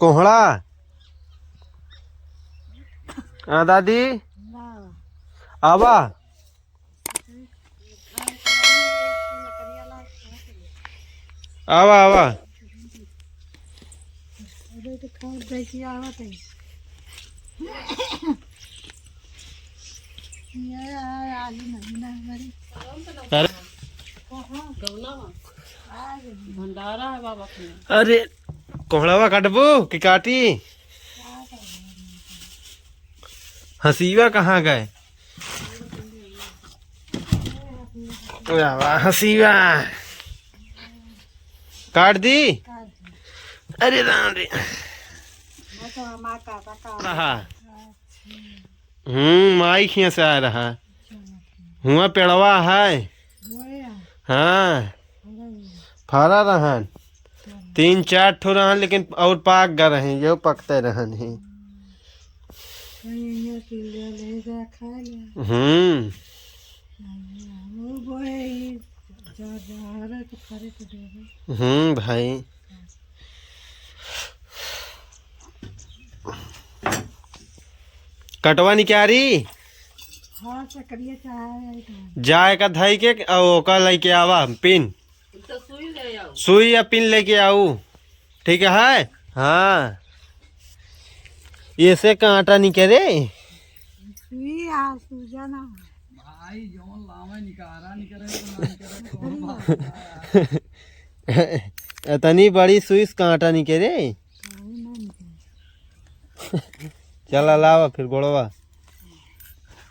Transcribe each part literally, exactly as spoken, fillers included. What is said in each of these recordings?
कोहड़ा। हाँ दादी, आवा। आवा, आवा। अरे, भंडारा है बाबा के। अरे, कोहड़वा काटबू कि काटी? हसीवा कहाँ गए? वाह, वाह, हसीवा। काट दी? अरे राम रे। रहा। हम्म, माई खिया से आए रहा। हुआ पेड़वा है। हाँ, फरा रहन। तीन चार ठो रहन, लेकिन और पाक ग रहे, यो पकते रहन ही। हम्म। हम्म भाई। कटवा निकारी। हाँ, सकरिया चाहे है तो। जाए का धई के, अउ ओका लेके आवा पिन। तो सुई ले आओ। सुई या पिन लेके आऊ। ठीक है? हाँ। ऐसे कांटा निकरे। सुई आ सूजा ना। भाई, जौन लावे निकारा निकरे तो ना निकरे, कौन बात है? इतनी बड़ी सुई से कांटा निकरे। काहे ना निकरे? चला लावा फिर गोड़वा।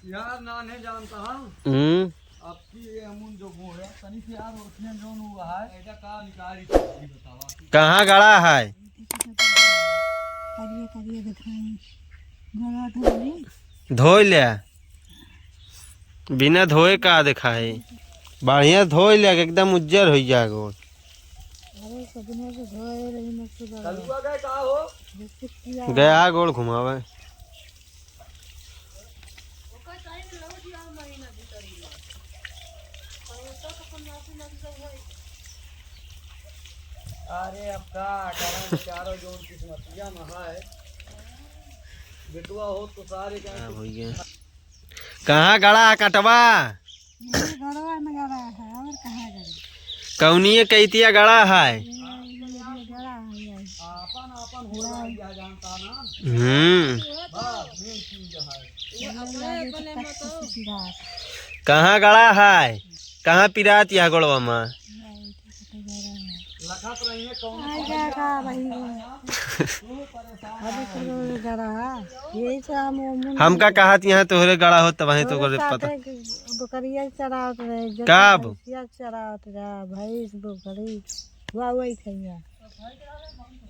यार, ना नहीं जानता हम। हम्म। अब की ये अमुन जो वो है, तनी से यार, उसने जो वो है, ऐसा का निकाली, बतावा। कहाँ गड़ा है? करिए, करिए दिखाई। गड़ा धोली। धोई ले। बिना धोए का दिखाई? बढ़िया धोई ले, एकदम उज्जर हो जाए गोड़। अरे, सजने से धोए रही, मत से गड़ा। कलुआ गए का हो? जैसे किया। गया गोड़ घुमावे। अरे अब का करें, बेचारो जौन किस्मतिया में है, बेटवा हो तो सारे का। हाँ, भैया। कहाँ गड़ा है कटवा? ये गड़वा में गड़ा है, और कहाँ गड़ा? कौनिये कैतिया गड़ा है? ये, ये, ये गड़ा है, ये। आपन, आपन होला या जानता ना। हम्म। बस, main चीज है। ये लगे तो कष्ट से पिरात। कहाँ गड़ा है? कहाँ पिरात यह गोड़वा में? लखत रहिए कौन आएगा का भाई? अरे करो गड़ा, यही से हम वो मुन हमका कहत यहाँ तोहरे गड़ा होत, वहीं तो तोहरे करे पता। साथे बकरिया चरावत रहे, जब कब? भैंसिया चरावत रहा, भैंस, बकरी, हुआ वही खैया।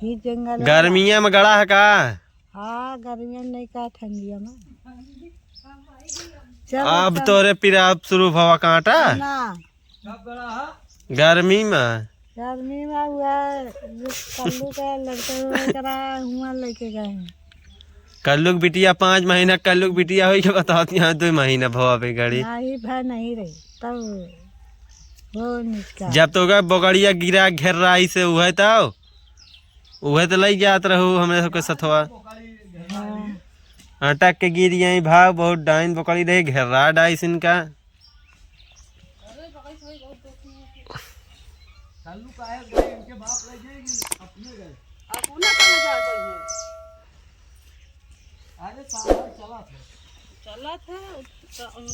ही जंगल वाला। गर्मिया में गड़ा है का? हाँ, गर्मिया में नहीं का, ठंडिया में। चलो, अब चलो। तोरे पिरात शुरू भवा कांटा? ना। गर्मी में। गर्मी में हुआ, जो कल्लू का लड़का हुआ, एकरा हुआ लेके गए हैं। कल्लू के बिटिया पाँच महीना, कल्लू के बिटिया होई के बतावत यहाँ दो महीना भवा पे गड़ी। नहीं, भाई नहीं रही, तब वो निकला। जब तो का बोकड़िया गिरा घेर रहा इसे, उहे तो, उहे तो लई जात रहू हमरे सबके सथवा। हाँ। अटक के गिर गई भाव, बहुत डाइन बोकड़ी रही, घेर रहा डाइस इनका। कालू काहे गए? इनके बाप ले जाएगी, अपने गए। अपना कहाँ जा गई है? अरे साहब चला था। चला था, तो उनके